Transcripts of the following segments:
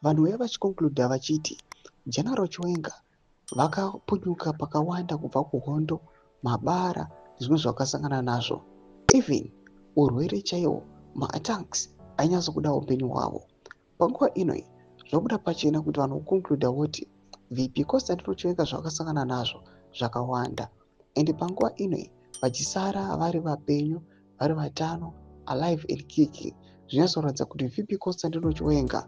Vanhu vaiva vachiconcluda vachiti General Chiwenga vakapunyuka pakawanda kubva kuhondo, mabara nezvimwe zvavakasangana nazvo. Even urwere chaiwo, maattacks ainyatsokuda upenyu hwavo. Panguva ino iyi zvabuda pachena kuti vanhu voconcluda voti VP Constantino Chiwenga zvavakasangana nazvo zvakawanda, ende panguva ino iyi vachisara vari vapenyu, vari vatano, alive and kicking, zvinyatsoratidza kuti VP Constantino Chiwenga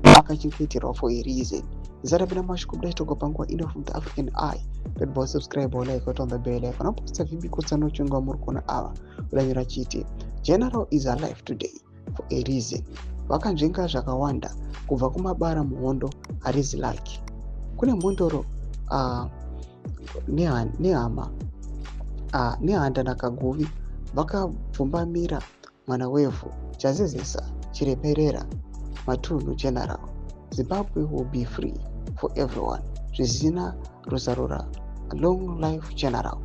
akachengeterwa for a reason. Zisati mashoko kuda chitoko panguva ino from The African Eye, don't subscribe or like on the bell icon. Posta VP Constantino Chiwenga muri kuona ava udanyora chiti General is alive today for a reason. Vakanzvenga zvakawanda kubva kumabara muhondo, harizi lucky. Kune mhondoro nehama nehanda nakaguvi vakabvumbamira mwana wevhu chazezesa chiremerera matunhu. General, Zimbabwe will be free for everyone zvisina rusarura. Long life, General.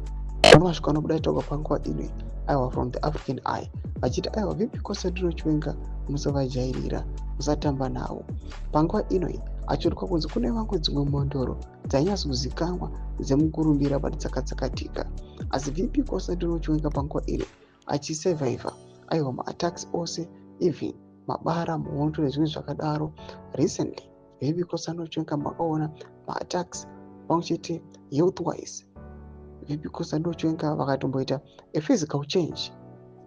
Vano masvika anobuda itaurwa panguva ino, aiwa, from The African Eye vachiti aiwa, VP Constantino Chiwenga musavajairira, musatamba navo. Panguva ino achiurikwa kunzi kune vamwe dzimwe mhondoro dzainyatsozikanwa dzemukurumbira but dzakatsakatika, asi VP Constantino Chiwenga panguva ino achisurvivha, aiwa, maattacks ose, even mabara muhondo nezvimwe zvakadaro. Recently VP Constantino Chiwenga makaona maattacks pamwe chete health wise VP Constantino Chiwenga vakatomboita a physical change,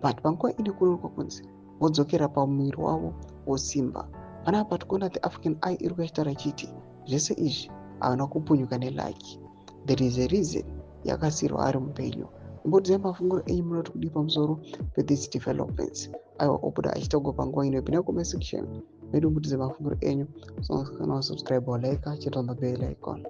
but panguva ine kunoonekwa kunzi vodzokera pamuviri wavo wosimba. Panapa tikuona The African Eye iri kuyachitaura chiti zvese izvi havana kupunyuka nelucky. There is a reason yakasiyirwa ari mupenyu. Imbotidzai mafunguro enyu, munoti kudii pamusoro pethese developments, aiwa, obuda achitagwa panguva ino? Pinda comment section medu, mutize mafunguro enyu. Kana wasubscribe, walike, chete on the bell icon.